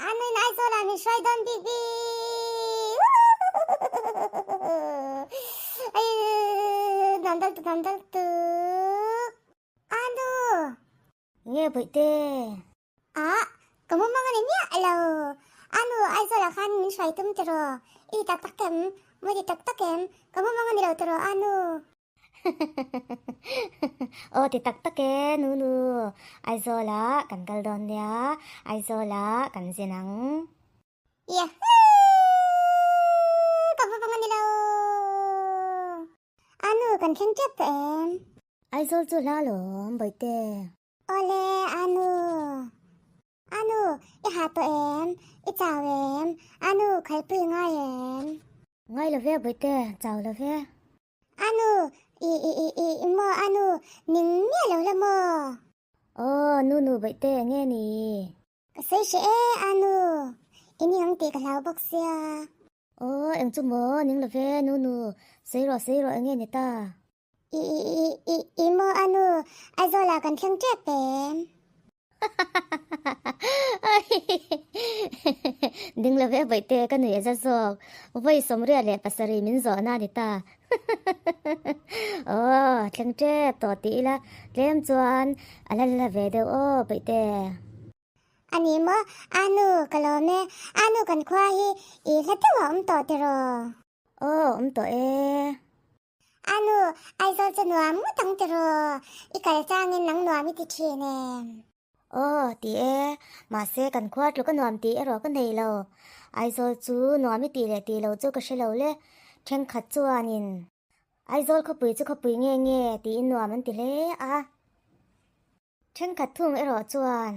A nun Aizawl ah min hruai dawn bik bik. Ai nuam dawn lutuk, nuam dawn lutuk. A nu! Nge bawihte? Ah, ka mumang a ni miah lo. A nu Aizawl ah khan min hruai tum tiraw? I ti tak tak em? Maw ti tak tak em? Ka mumang a ni lo tiraw a nu? Aw ti tak tak e nu nu. Aizawl ah kan kal dawn nia, Aizawl ah kan zin ang. Yahoo! Ka mumang a ni lo. A nu kan thleng tep tawh em? Aizawl chu hla lawm Bawihte. Awle a nu. A nu i ha tawh em? I chau em? A nu khalpui ngai em? Ngai lo ve Bawihte, chau lo ve. A nu i i i i i maw a nu ning miah lo la maw? Aw nu nu Bawihte enge ni? Ka sawi hreh e a nu, i ning ang tih ka hlau bawk sia. Aw eng chu maw ning lo ve nu nu, sawi rawh sawi rawh enge ni ta? I i i i i maw a nu, Aizawl ah kan thleng tep em? Ding lo ve bawihte ka nuih a za zawk, vawi 77 min zawhna a ni ta. Aw thleng tep tawh tih ila tlem chuan a la la ve deuh aw bawihte. A ni maw? A nu, ka lawm e. A nu kan khua hi i hla deuh a awm tawh tiraw? Aw, awm tawh e. A nu, Aizawl chu nuam ngawt ang tiraw? I kal changin nang nuam i ti thin em? Aw, ti e. Mahse, kan khua tluk a nuam tih erawh ka nei lo. Aizawl chu nuam i tih leh tih lo chu ka hre lo le. Thenkhat chuanin Aizawl khawpui chu khawpui nge nge tiin nuam an ti hle a. Thenkhat thung erawh chuan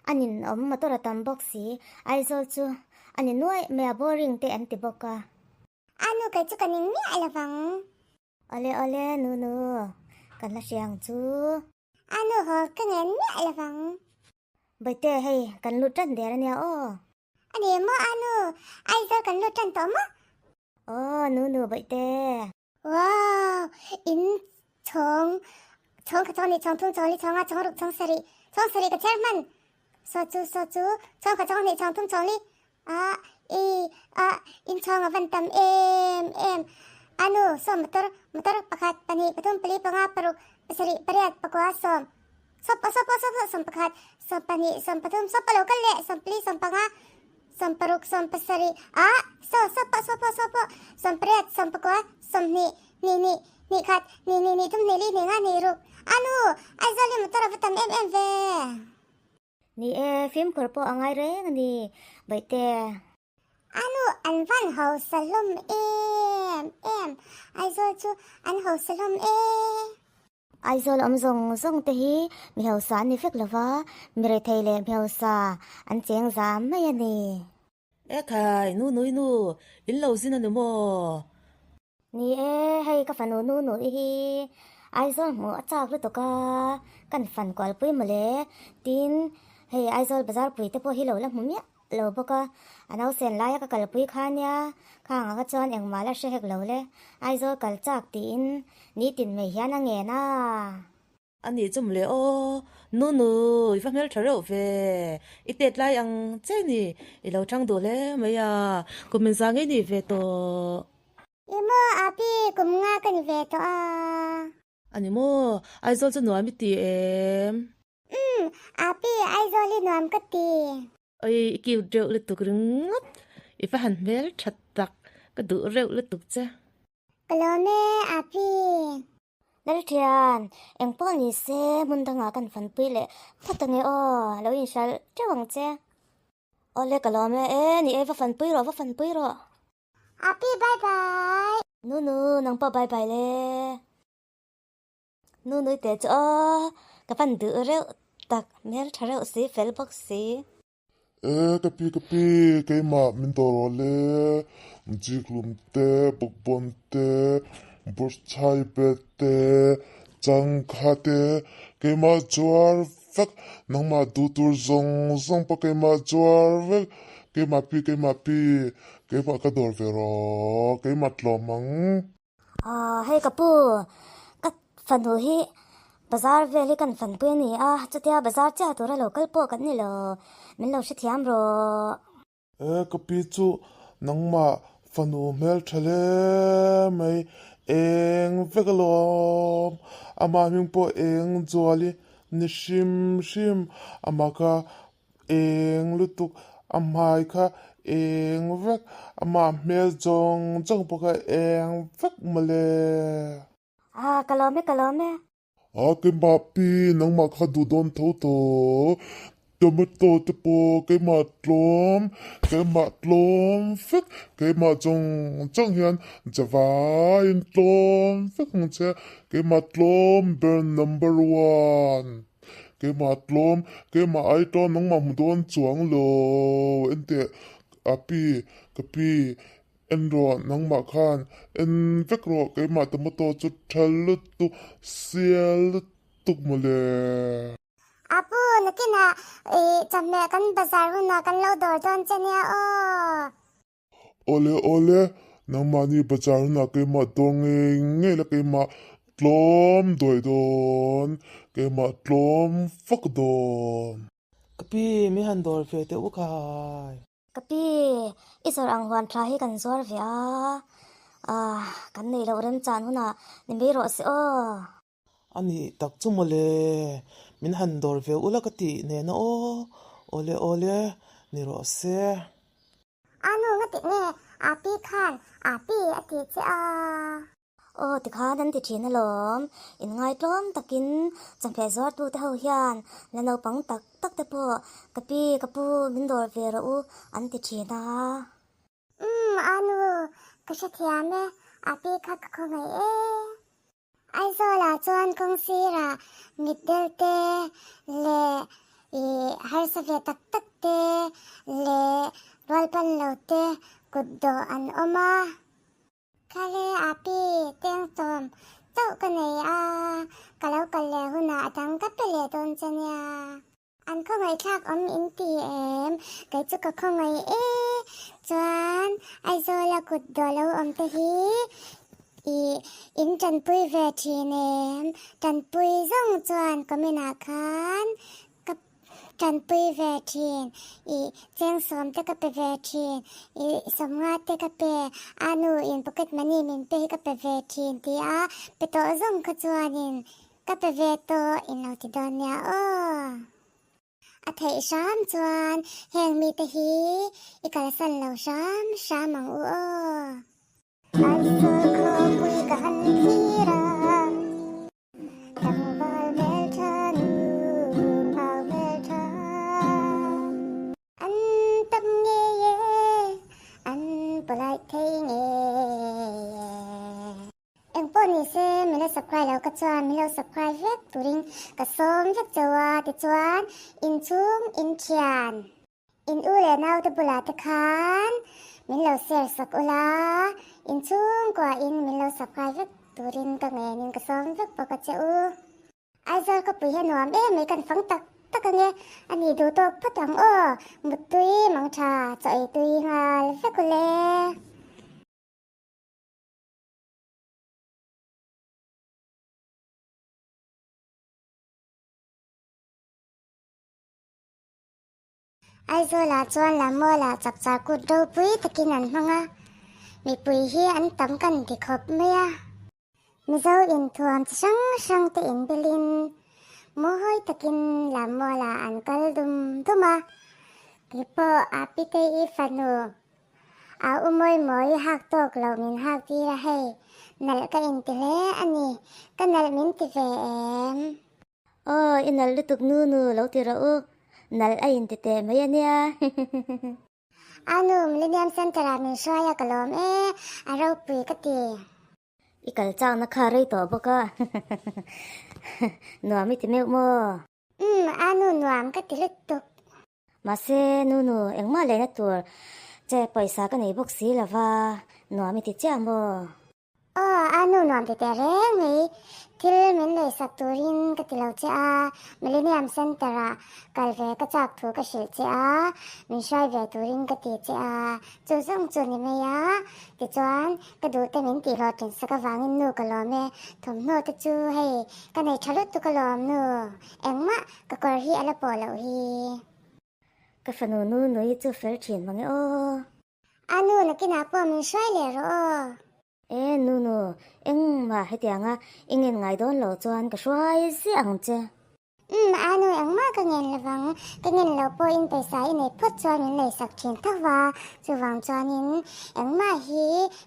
a ninawm motor a tam bawk si, Aizawl chu a ni nuaih mai a boring te an ti bawk a. A nu kei chu ka ning miah lo vang. Awle awle nu nu, kan la hria ang chu. A nu haw ka ngen miah lo vang. Bawihte hei kan lut tan der ania aw. A ni maw a nu, Aizawl kan lut tan tawh maw? Aw nu nu bawihte. Wow, in. Chhawng, chhawng khat chhawng hnih chhawng thum chhawng li chhawng nga chhawng ruk chhawng sarih, chhawng sarih ka chher hman. Saw chu, saw chu, chhawng khat chhawng hnih chhawng thum chhawng li, a, i, a, in chhawng a van tam em em. A nu, saw motor, motor pakhat, pahnih, pathum, pali, panga, paruk, pasarih, pariat, pakua, sawm. Sawp aw sawp aw sawp sawp 11, 12, 13, sawp a lo kal leh, 14, 15, 16, 17, ah saw sawp pawh sawp pawh sawp pawh, 18, 19, 20, hnih hnih, hnih khat, hnih hnih hnih thum hnih li hnih nga hnih ruk, a nu, Aizawl hi motor a va tam em em ve. Ni e, fimkhur pawh a ngai reng a ni, Baihte. A nu an van hausa hlawm em em, Aizawl chu an hausa hlawm e. Aizawl awm zawng zawng te hi mi hausa an ni vek lo va, mi rethei leh mi hausa an cheng zam mai a ni. E khai, nu nui nu, in lo zin a ni maw? Ni e, hei ka fanu nu nui hi Aizawl hmuh a chak lutuk a, kan fan kualpui mawle, tin hei Aizawl bazar pui te pawh hi lo la hmu miah lo bawk a, a nausen laia ka kalpui kha nia, khang ah kha chuan engmah la hre hek lo le, Aizawl kal chak tiin nitin mai hian a ngen a. A nih chu mawle aw, Nunu i va hmeltha reuh ve, i tet lai ang che ni, i lo chang duh hle mai a, kum in za ngei ni ve tawh. I maw Api, kum nga ka ni ve tawh a. A ni maw, Aizawl chu nuam i ti em? Umm, Api, Aizawl hi nuam ka ti. Oi, i cute reuh lutuk ringawt. I va han hmel tha tak, ka duh reuh lutuk che. Ka lawm e, Api. Lalthian, eng pawh ni se hmun dangah kan fanpui leh phawt ange aw, lo inhralh teuh ang che. Awle, ka lawm e, e, ni e, va fanpui rawh, va fanpui rawh. Api, bye bye. Nunu, nang pawh bye bye le. Nu nui teh chu aw, ka van duh reuh tak, hmel tha reuh si, fel bawk si. E ka pi ka pi, keimah min dawr rawh le, Jiklum te, Bawkbawn te, Bawrhchai bet te, Changkha te, keimah zuar vek, nangmah duh tur zawng zawng pawh keimah zuar vek, keimah pi keimah pi, keimah ka dawr ve rawh, keimah tlawm ang. Aw hei ka pu, ka fanu hi bazar vel hi kan fanpui a ni a, chutia bazar chiah tura lo kal pawh kan ni lo, min lo hrethiam rawh. E ka pi chu nangmah fanu hmeltha hle mai, eng vek alawm, amah hming pawh eng zual i ni hrim hrim, amah kha eng lutuk a hmai kha eng vek amah hmel zawng zawng pawh kha eng vek mawle. Ah ka lawm e ka lawm e. A keimah pi nangmah kha duh dawn tho tawh tomato te pawh keimah tlawm keimah tlawm vek keimah zawng zawng hian zavaiin tlawm vek ang che keimah tlawm ber number one. Keimah tlawm, keimah ai tlawm nangmah hmu dawn chuang lo enteh a pi, ka pi en rawh nangmah khan en vek rawh keimah tomato chu tha lutuk sial lutuk mawle. Apu nakinah ih chawhmeh kan bazar hunah kan lo dawr dawn che nia aw. Awle awle, nangmahni bazar hunah keimah dawr ngei ngei la keimah tlawm dawi dawn, keimah tlawm fak dawn. Ka pi, mi han dawr ve teh u khai. Ka pi, i zawrh ang huan tha hi kan zuar ve a, ah, kan neih loh remchan hunah ni mai rawh se aw. A nih tak chu mawle, min han dawr ve ula ka tih nena aw, awle awle, ni rawh se. A nu nga tih nge a pi khan a pi a ti che a. Aw tikhan an ti thin alawm, inngaitlawm takin chawhmeh zuartu te ho hian la naupang tak tak te pawh ka pi ka pu min dawr ve rawh u an ti thin a. Umm a nu ka hrethiam e, a pi kha ka khawngaih e. Aizawlah chuan kawng sirah mitdel te leh ih harsa ve tak tak te leh rualpan lo te kut dawh an awm a. Khale a pi teng sawm chauh ka nei a, ka lo kal leh hunah a dang ka pe leh dawn che nia. An khawngaihthlak awm in ti em? Kei chu ka khawngaih e. Chuan Aizawla kut dawh lo awm te hi. I in tanpui ve thin em? Tanpui zawng chuan comment ah khan ka tanpui ve thin. I chengsawm te ka pe ve thin. I sawmnga te ka pe. A nu in pocket money min pe hi ka pe ve thin ti a pe tawh zawng kha chuanin ka pe ve tawh in lo ti dawn nia aw. A theih hram chuan heng mite hi i kalsan lo hram hram ang u aw. Aizawl khawpui ka han thlir a, tlangval hmeltha nu au hmeltha. An tam ngei e, an polite thei ngei e. Engpawh ni se min la subscribe lo ka chuan min lo subscribe vek turin ka sawm vek chauh a, tichuan inchhung inthian. In u leh naute bulah te khan min lo share sak ula, in chhungkua in min lo subscribe vek turin ka ngenin ka sawm vek bawk a che u. Aizawl khawpui hi a nuam em mai kan fang tak tak ange, a ni duh tawk phawt ang aw, muttui mangtha chaw ei tui nghal vek ule. Aizawlah chuan Lammualah chapchar kut ropui takin an hmang a, mipui hi an tam kan ti khawp mai a. Mizo inthuam chi hrang hrang te inbilin mawi takin Lammualah an kal dum dum a, keipawh a Pitei fanu a u mawi mawi hak tawk lo min hak tir a hei, nalh ka inti hle a ni, ka nalh min ti ve em? Aw, i nalh lutuk nu nu lo ti rawh u, nalh a inti teh mai a nia. A nu, Millennium Centre ah min hruai a ka lawm e, a ropui ka ti. I kal chakna kha rei tawh bawk a, nuam i ti meuh maw? Umm, a nu nuam ka ti lutuk. Mahse, nu nu, engmah lehna tur che pawisa ka nei bawk si lova, nuam i ti chiah maw? Aw, a nu nuam ti teh reng mai. Thil min leisak turin ka ti lo che a, Millennium Centre ah kal ve ka chak thu ka hrilh che a, min hruai ve turin ka ti che a, chu zawng chu ni mai a. Tichuan, ka duh te min tih hlawhtlin sak avangin nu ka lawm e, thawmhnaw te chu hei ka nei tha lutuk alawm nu, engmah ka kawr hi a la pawh loh hi. Ka fanu nu nui chu fel thin mange aw. A nu nakinah pawh min hruai leh rawh aw. E nu nu, engmah hetianga i ngen ngai dawn lo chuan ka hruai ziah ang che. Umm, a nu engmah ka ngen lovang, ka ngen loh pawhin pawisa i nei phawt chuan min leisak thin tho va, chuvang chuanin engmah hi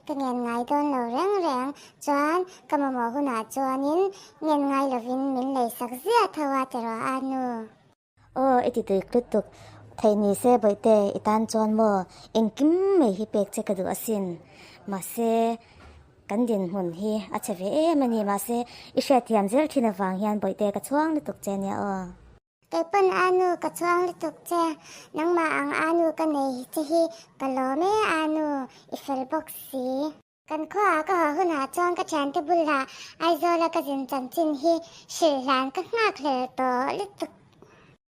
ka ngen ngai dawn lo reng reng, chuan ka mamawh hunah chuanin ngen ngai lovin min leisak ziah tho a ti rawh a nu. Aw, i ti tui lutuk. Theih ni se Bawihte, i tan chuan maw engkim mai hi pek che ka duh asin. Mahse, kan dinhmun hi a chhe ve em a ni. Mahse, i hriatthiam zel thin avang hian Bawihte ka chhuang lutuk che nia aw. Kei pawn Anu ka chhuang lutuk che, nangmah ang Anu ka nei che hi ka lawm e Anu, i fel bawk si. Kan khuaah ka haw hunah chuan ka thiante bulah Aizawla ka zin chanchin hi hrilh hlan ka nghak hlel tawh lutuk.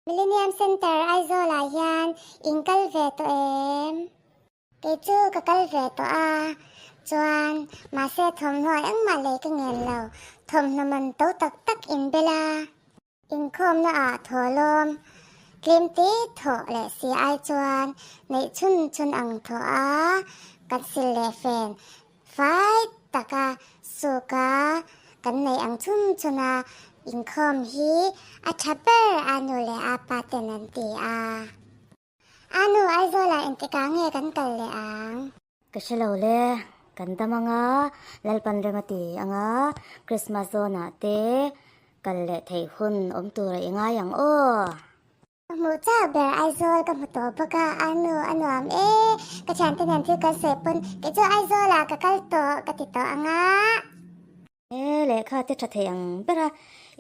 Millennium Centre Aizawlah hian in kal ve tawh em? Kei chu ka kal ve tawh a, chuan mahse thawmhnaw engmah lei ka ngen lo, thawmhnaw man to tak tak in bel a. Inkhawmna ah thawhlawm tlem te thawh leh si ai chuan neih chhun chhun ang thawh a, kan sil leh fen fai taka suk a kan neih ang chhun chhun a inkhawm hi a tha ber a nu leh a pa ten an ti a. A nu Aizawlah engtikah nge kan kal leh ang? Ka hre lo le, kan dam anga, Lalpan rem a ti anga, Christmas zawnah te kal leh theih hun awm tur a i ngai ang aw. Ka hmuh chauh ber Aizawl ka hmu tawh bawk a, a nu a nuam e, ka thiante nen thil kan sawi pawn kei chu Aizawlah ka kal tawh ka ti tawh anga. He lehkha te tha thei ang ber a,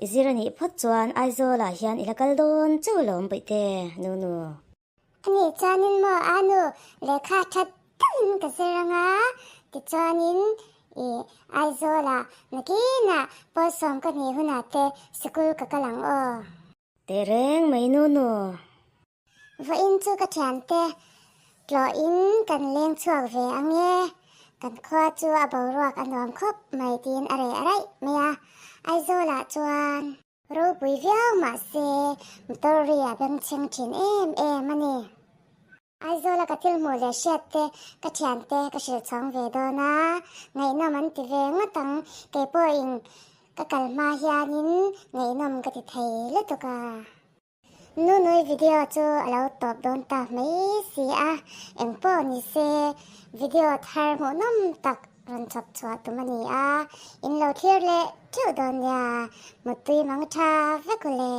i zir a nih phawt chuan Aizawlah hian i la kal dawn chauh lo awm Bawihte, Nunu. A nih chuanin maw a nu lehkha tha takin ka zir anga, tichuanin i Aizawlah nakinah pawlsawm ka hnih hunah te sikul ka kal ang aw. Tehreng mai Nunu. Vawiin chu ka thiante tlawhin kan leng chhuak ve ang e. Kan khua chu a boruak a nuam khawp mai tiin a reh raih mai a, Aizawlah chuan ropui viau mahse motor ri a bengchheng thin em em a ni. Aizawla ka thil hmuh leh hriat te ka thiante ka hrilh chhawng ve dawn a, ngaihnawm an ti ve ngawt ang, kei pawhin ka kal hma hianin ngaihnawm ka ti thei lutuk a. Nunui video chu a lo tawp dawn ta mai si a, engpawh ni se video thar hmuhnawm tak rawn chhawp chhuah tum a ni a, in lo thlir leh theuh dawn nia, muttui mang tha vek u le.